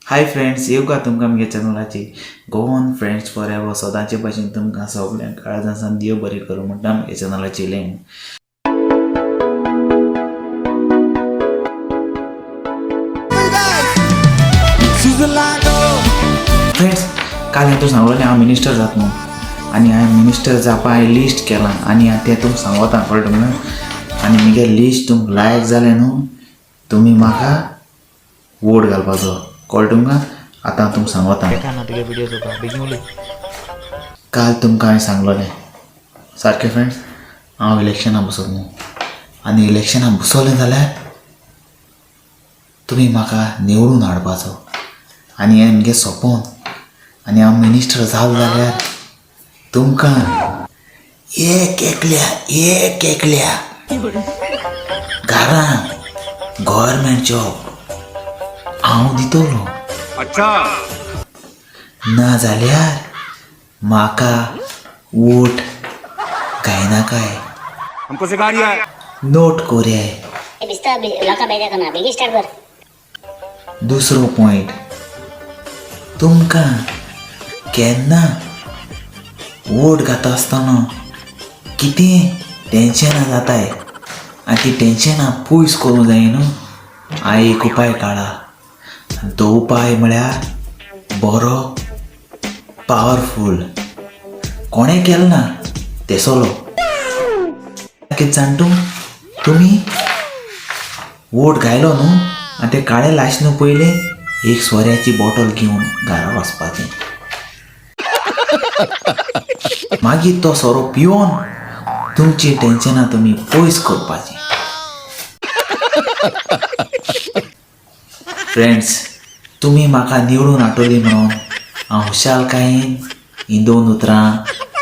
Hi friends, येवकार तुमकां म्हगे चॅनलाची गोवन फ्रेंड्स फॉर एवर. सदांचे भाशेन तुमकां सगल्यांक काळजान देव बरें करूं म्हणटा म्हगे चॅनलाची लेन. फ्रेंड्स, काल हांवें तुका सांगलेलें हांव मिनिस्टर जाता म्हणून आनी हांवें मिनिस्टर जावपा हांवें लिस्ट केलां आनी हांव तें तुमकां सांगता, कळ्ळें तुमकां? आनी म्हगे लिस्ट तुमकां लायक जालें न्हू, तुमी म्हाका वोट घालपाचो, कळ्ळें तुमकां? आतां हांव तुमकां सांगता. काल तुमकां हांवें सांगलेलें सारकें फ्रेंड्स, हांव इलेक्शनाक बसत न्हू आनी इलेक्शनाक बसवलें जाल्यार तुमी म्हाका निवडून हाडपाचो आनी हें म्हगे सोंपोन आनी हांव मिनिस्टर जालो जाल्यार तुमकां एक एकल्या एक एकल्या घरांत गव्हर्मेंट जॉब हांव दितलो. अच्छा. ना जाल्यार म्हाका वोट घायनाकाय. हमको सिखा रिया है. नोट कोरयाय. दिसता लोकां बेजार ना, बेगीन स्टार्ट कर. दुसरो पॉयंट, तुमकां केन्ना वोट घाता आसतना कितें टेंशनां जाताय आनी ती टेंशनां पयस करूंक जाय न्हू, हांवें एक उपाय काडला आनी तो उपाय म्हळ्यार बरो पावरफूल, कोणें केलो ना तेसलो. कितें जाण तूं, तुमी वोट घायलो न्हू आनी ते काळे लाश न्हू, पयलें एक सोऱ्याची बॉटल घेवन घरा वचपाचें. मागीर तो सोरो पिवन तुमची टेंशनां तुमी पयस करपाचीं. फ्रेंड्स, तुमी म्हाका निवडून हाडटली म्हणून हांव खुशालकायेन हीं दोन उतरां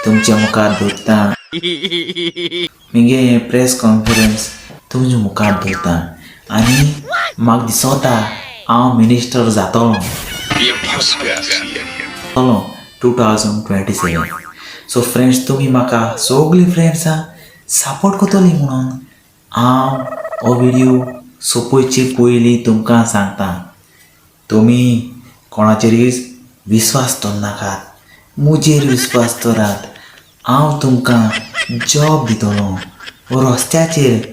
तुमच्या मुखार दवरतां. म्हगे हें प्रेस कॉन्फरन्स तुमच्या मुखार दवरता आनी म्हाका दिसता हांव मिनिस्टर जातलो 2027. सो फ्रेंड्स, तुमी म्हाका सगळीं फ्रेंड्सां सपोर्ट करतली म्हणून हांव हो व्हिडियो सोंपोवचे पयलीं तुमकां सांगता, तुमी कोणाचेरूय विस्वास दवरनाकात, म्हजेर विस्वास दवरात. हांव तुमकां जॉब दितलो. रस्त्याचेर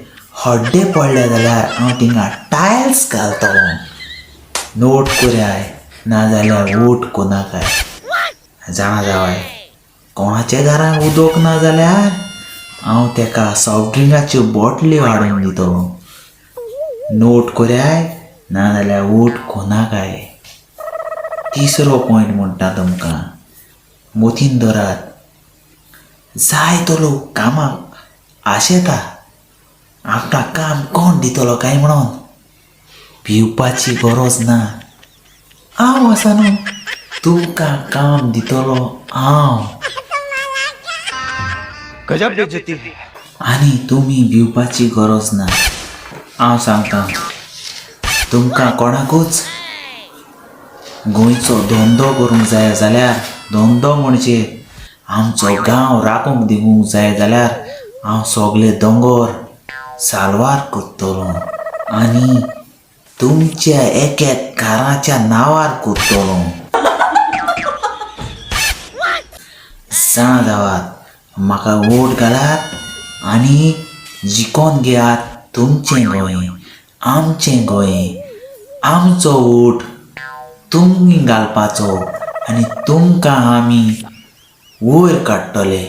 हड्डे पडले जाल्यार हांव थिंगा टायल्स घालतलो. नोट कोराय, नाजाल्यार वोट कोनाकाय. जाणा जावाय, कोणाच्या घरान उदक ना जाल्यार हांव तेका सॉफ्ट ड्रिंकाच्यो बॉटल्यो हाडून दितलो. नोट कोराय, नाजाल्यार वोट कोनाकाय. तिसरो पॉयंट म्हणटा तुमकां, मतीन धरात, जायतो लोक कामाक आशेता आपणाक काम कोण दितलो काय म्हणून. भिवपाची गरज ना, हांव आसा न्हू, तुमकां काम दितलो हांव. गजब बेइज्जती है. आनी तुमी भिवपाची गरज ना. हांव सांगता तुमकां, कोणाकूच गोंयचो धंदो करूंक जाय जाल्यार, धंदो म्हणजे आमचो गांव राखूंक दिवंक जाय जाल्यार हांव सगळे दोंगर साल्वार करतलो आनी तुमच्या एक एक घराच्या नांवार करतलो. जाणा जावात, म्हाका वोट घालात आनी जिखोन घेयात तुमचें गोंय, आमचें गोंय. आमचो वोट तुमी घालपाचो आनी तुमकां आमी वयर काडटले.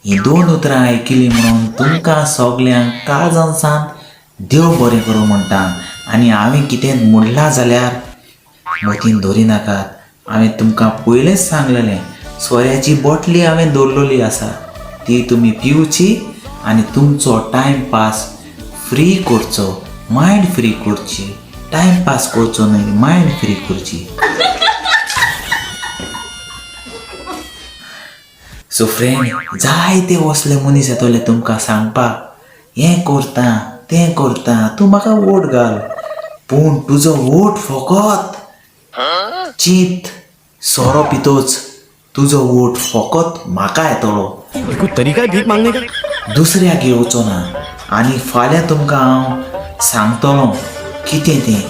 हीं दोन उतरां आयकलीं म्हणून तुमकां सगल्यांक काळजान सावन देव बरें करूं म्हणटा. आनी हांवें कितें म्हणलां जाल्यार मतीन धरी नाकात. हांवें तुमकां पयलेंच सांगलेलें, सोऱ्याची बोटली हांवें दवरलेली आसा, ती तुमी पिवची आनी तुमचो टायम पास फ्री करचो, मायंड फ्री करची. टायम पास करचो न्हय, मायंड फ्री करची. सो फ्रेंड, जायते असले मनीस येतले तुमकां सांगपाक, हें करता तें करता, तूं म्हाका वोट घाल. पूण तुजो वोट फकत चीत सोरो पितोच तुजो वोट फकत म्हाका येतलो. कोई तरीका है भीख मांगने का? दुसऱ्याक येवचो ना. आनी फाल्यां तुमकां हांव सांगतलो कितें तें.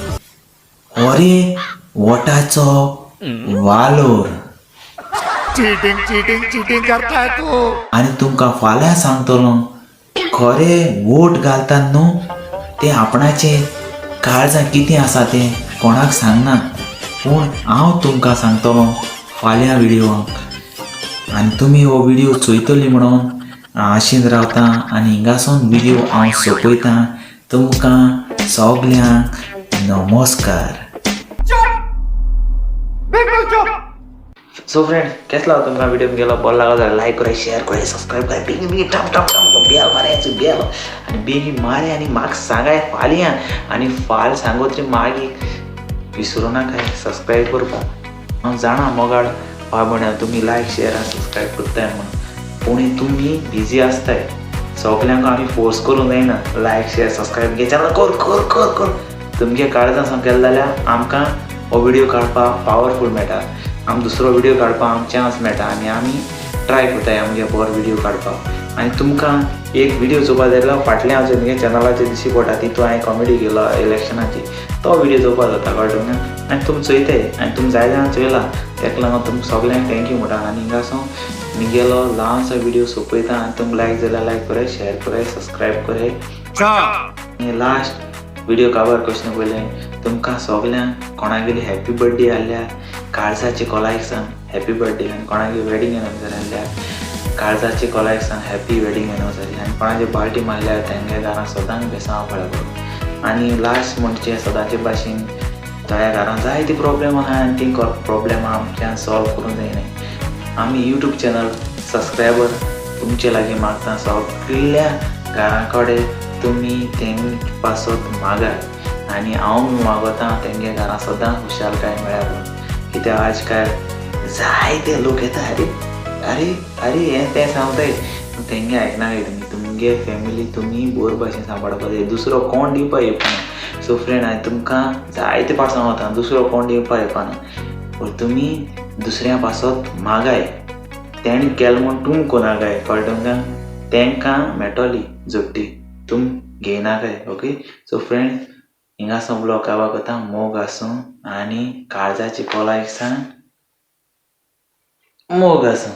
अरे वोटाचो वालोर. चीटिंग चीटिंग चीटिंग करता है तू. आनी तुमकां फाल्यां सांगतलो खरें वोट घालतात न्हू ते आपणाचे काळजां कितें आसा तें कोणाक सांगना, पूण हांव तुमकां सांगतलो फाल्यां व्हिडियोक. आनी तुमी हो व्हिडियो चोयतली म्हणून आशेन रावता आनी हिंगासून व्हिडियो हांव सोंपयतां. तुमकां सगल्यांक नमस्कार. सो फ्रेंड, केसो लागलो तुमकां व्हिडियो गेलो? बरो लागलो जाल्यार लायक कराय, शेअर कराय, सबस्क्रायब कराय, बेगीन बेगीन टम टम टम बेल मारायचो बेल आनी बेगीन माराय आनी म्हाका सांगाय फाल्यां. आनी फाल सांगो तरी मागीर विसरूं नाकाय सबस्क्रायब करपाक. हांव जाणा मोगाळ भाव भयणां तुमी लायक शेअर आनी सबस्क्रायब करताय म्हणून, पूण तुमी बिजी आसताय. सगल्यांक आमी फोर्स करूंक जायना लायक शेअर सबस्क्रायब घे चॅनल कर कर कर कर. तुमगे काळजां सावन केलें जाल्यार आमकां हो व्हिडियो काडपाक पावरफूल मेळटा, आमी दुसरो व्हिडियो काडपाक आमकां चान्स मेळटा आनी आमी ट्राय करताय आमगे बरो व्हिडियो काडपाक. आनी तुमकां एक व्हिडियो चोवपाक जाय जाल्यार फाटल्यान हांव मुगे चॅनलाचेर दिश्टी पडटा, तितून हांवें कॉमेडी केलो इलेक्शनाची, तो व्हिडियो चोवपाक जाता, कळ्ळें तुमकां? आनी तुमी चोयताय आनी तुमी जाय जाणां चोयला, तेका लागून तुमकां सगल्यांक thank you म्हणटा. आनी हिंगासून मुगेलो ल्हानसो व्हिडियो सोंपयता. आनी तुमकां लायक जाल्यार लायक कराय, शेअर कराय, सबस्क्रायब कराय. आनी लास्ट व्हिडियो काबार क्वेश्चन पयलें तुमकां सगल्यांक कोणागेली हॅपी बर्थडे आहल्यार काळजाचे कोलायक सांग हॅपी बर्थडे, आनी कोणागे वेडिंग एनिवर्सरी आहल्यार काळजाचे कोलायक सांग हॅपी वेडिंग एनिवर्सरी, आनी कोणाचे बाल्टी मारल्यार तेंगे घरां सदांच बेसांव फळ्या करूं. आनी लास्ट म्हणचे सदांचे भाशेन थोड्या घरां जायती प्रॉब्लेम आहा आनी ती प्रॉब्लेम आमच्यान सॉल्व करूंक जायनाय. आमी यूट्यूब चॅनल सबस्क्रायबर तुमचे लागीं मागता, सगल्या घरां कडेन तुमी तेंचे पासत मागात आनी हांव मागता तेंगे घरां सदां खुशालकाय मेळ्ळ्या म्हणून. कित्याक आज काल जायते लोक येता, अरे अरे अरे हें तें सांगताय, पूण तेंगे आयकनाकाय तुमी. तुमगे फॅमिली तुमी बरे भाशेन सांबाळपाक जाय, दुसरो कोण दिवपाक येवपाना. सो फ्रेंड, हांवें तुमकां जायते पाट सांगता, दुसरो कोण दिवपाक येवपाना, पूण तुमी दुसऱ्या पासत मागाय. तेणें केलें म्हूण तुम कोनाकाय, कळ्ळें तुमकां? तेंकां मेळटली जोडटी, तुम घेयनाकाय. ओके, सो फ्रेंड, हिंगा ब्लॉग काबार करता. मोग आसूं आनी काळजाची कोलायक सांग मोग आसूं.